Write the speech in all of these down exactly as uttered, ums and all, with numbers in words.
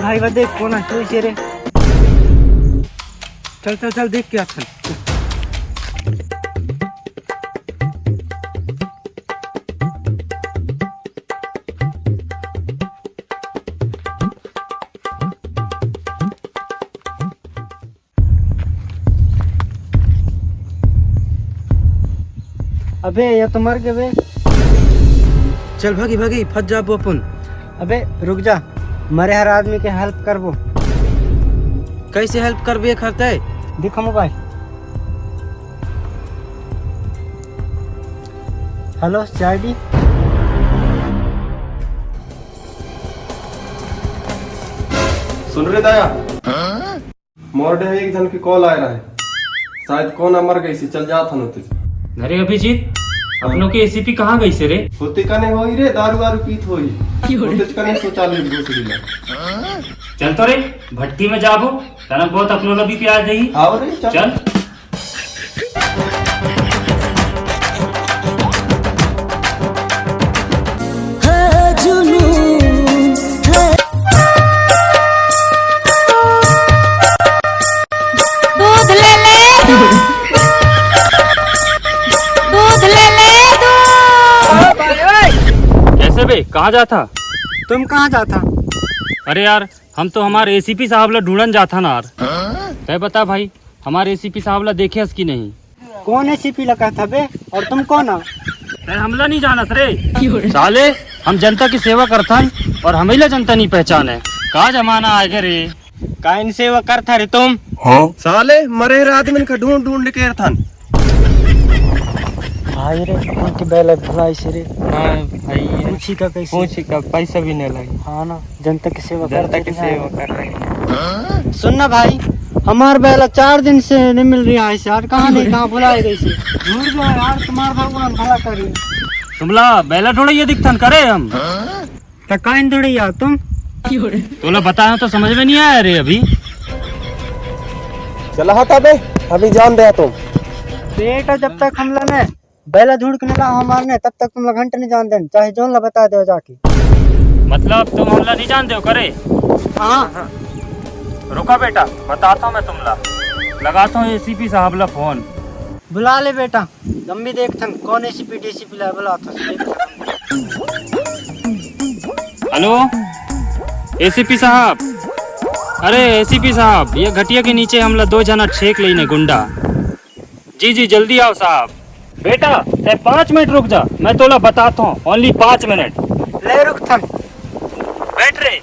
भाई, वो देख, कौन है? तू इसे रे। चल, चल, चल, देख के आथन। अबे, ये तो मर गए बे। चल भागी, भागी, फंस जाबो अपन। अबे, रुक जा, मरे हर आदमी के हेल्प करबो। कैसे हेल्प करबे खरते? दिखा मोबाइल। Hello, CID. सुन रे दया, मोर डे एक झन के कॉल आए रहे, शायद कोन मर गइसे, चल जात हन ओतेच। अरे अभिजीत, अपनों के एसीपी कहाँ गइसे रे? होते कने होई रे, दारू वारू पीत होई। होतेच कने शौचालय घुस गेला। चल तो रे, भट्टी में जाबो, तनक बहुत अपनों ला भी प्यार देही। आओ रे, चल। चल। दूध ले ले, दूध ले ले, दूध। कैसे बे, कहाँ जाथा? तुम कहाँ जाथा? अरे यार, हम तो हमार एसीपी साहब ला ढूंढन जाथा ना यार। तय बता भाई, हमार एसीपी साहब ला देखे हस कि नहीं? कौन एसीपी ला कहथा बे? और तुम कौन हो? तय हमला नहीं जानस रे। साले, हम जनता की सेवा करथन और हमैला जनता नहीं पहचाने। का जमाना आगे रे? काइन सेवा करथा रे तुम? साले, मरे हर आदमी का ढूंढ ढूंढ के रथन। भाई रे, अपन के बैला भुलाइसे रे। हाँ भाई, पूछी का कैसे? पूछी का, पैसा भी नहीं लगे। हाँ ना, जनता की सेवा जनता करते की रहे। सेवा कर रहे हैं। सुन ना भाई, हमार बैला चार दिन से नहीं मिल रहा है यार, कहाँ नहीं, कहाँ भुलाए गइसे? ढूंढ दो यार, तुम्हार भगवान भला करी। तुमला बैला ढूंढे ये दिखथन करे हम। त काइन ढूंढे यार तुम? तोला बताया तो समझ में नहीं आया रे अभी। चला हटा बे, अभी जान दे तुम। बेटा, जब तक हमला ने बैला ढूंढ के नहीं लाओ हमार ने, तब तक तुमला घंटे नहीं जान देन, चाहे जोन ला बता दो जाके। मतलब तुम हमला नहीं जानते हो करे? हाँ। रुका बेटा, बताता हूँ मैं तुमला, लगाता हूँ एसीपी साहब ला फोन। बुला ले बेटा, हम भी देखथन कौन एसीपी डीसीपी ला बुलाथस। हेलो, एसीपी साहब। अरे एसीपी साहब, ये घटिया के नीचे हमला दो जना छेक लेने गुंडा। जी जी, जल्दी आओ साहब। बेटा, तय पाँच मिनट रुक जा, मैं तोला बताता हूँ, ओनली पाँच मिनट। ले रुकथन। बैठ रे।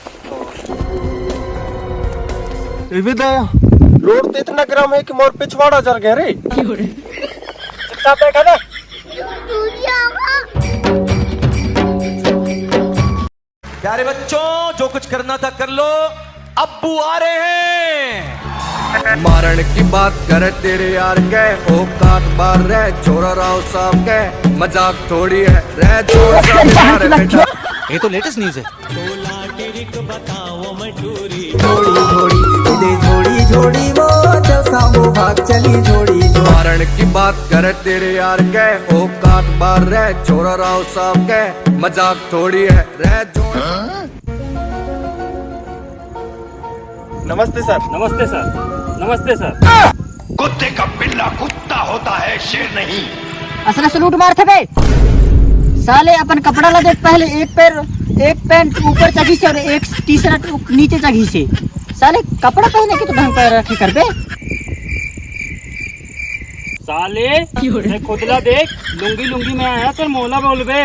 ए बे दया, रोड तो इतना गरम है कि मोर पिछवाड़ा जर गया रे। चुपचाप बैठा बे। प्यारे बच्चों, जो कुछ करना था कर लो, अब्बू आ रहे हैं। मारण की बात करे तेरे यार के, औकात बार रे छोरा राव साहब के, मजाक थोड़ी है रे, जोर से मार बेटा। ये तो लेटेस्ट न्यूज है। थोड़ी थोड़ी दे थोड़ी थोड़ी वो चल सामो भाग चली थोड़ी थोड़ी। मारण की बात करे तेरे यार के, औकात बार रे छोरा राव साहब के, मजाक थोड़ी है रे जोर। नमस्ते सर। नमस्ते सर। नमस्ते सर। कुत्ते का पिल्ला कुत्ता होता है, शेर नहीं। असला सलूट मारथे बे। साले अपन कपड़ा ला देख पहले, एक पैर, एक पैंट ऊपर चघी से और एक टी शर्ट उप-, नीचे चघी से। साले कपड़ा पहने के तो ढंग पैर रखे कर बे। साले, मैं खुद ला देख, लुंगी लुंगी में आया, सर मोला बोलबे।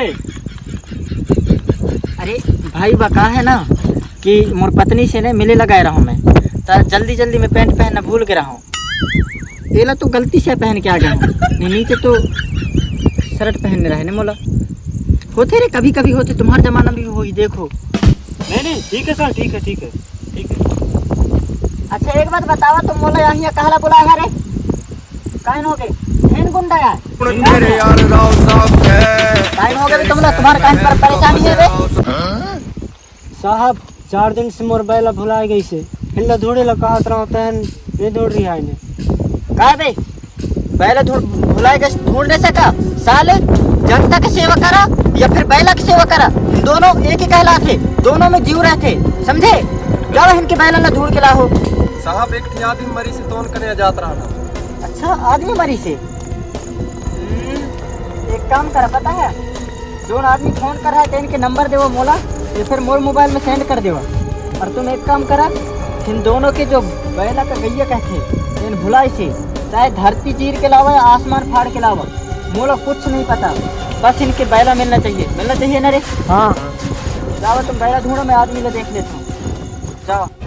अरे भाई, बा का है ना कि मोर पत्नी से ने मिले लगाए रहूं मैं, त जल्दी जल्दी में पैंट पहनना भूल के रहूं। एला तो गलती से पहन के आ गया हूं, नहीं नीचे तो शर्ट पहनने रहे ने मोला। होथे रे, कभी कभी होथे, तुम्हार जमाना में भी होही, देखो। नहीं नहीं, ठीक है सर, ठीक है, ठीक है, ठीक है। अच्छा एक बात बतावा, तुम मोला यहाँ कहला बुलाया है रे? काइन हो गए? हेन गुंडा यार। मेरे यार राव साहब के। काइन हो गए तुमला, तुम्हार काइन पर परेशानी है बे? साहब, चार दिन से मोर बैला भुलाए गइसे, फिर ला ढूंढे ला कहत रहो तहन नहीं ढूंढ रही है ने। का बे? बैला ढूंढ, भुलाए गइसे, ढूंढ नहीं सका? साले, जनता की सेवा करा या फिर बैला की सेवा करा, दोनों एक ही कहलाथे, दोनों में जीव रहथे, समझे? जावा इनके बैला ला ढूंढ के लाहो। साहब, एक ठी आदमी मरिस हे, तोन कने जात रहना। अच्छा, आदमी मरिस हे? हम्म, एक काम करा, पता है, जोन आदमी फोन कर रहा है, तेन के नंबर देवा मोला, या फिर मोर मोबाइल में सेंड कर देवा। और तुम एक काम करा, इन दोनों के जो बैला का गैया कहिथे, तेन भुलाइस हे, चाहे धरती चीर के लावा या आसमान फाड़ के लावा, मोला कुछ नहीं पता, बस इनके बैला मिलना चाहिए, मिलना चाहिए ना रे? हाँ। जावा तुम बैला ढूंढो, मैं आदमी ला देख लेता हूँ। जावा।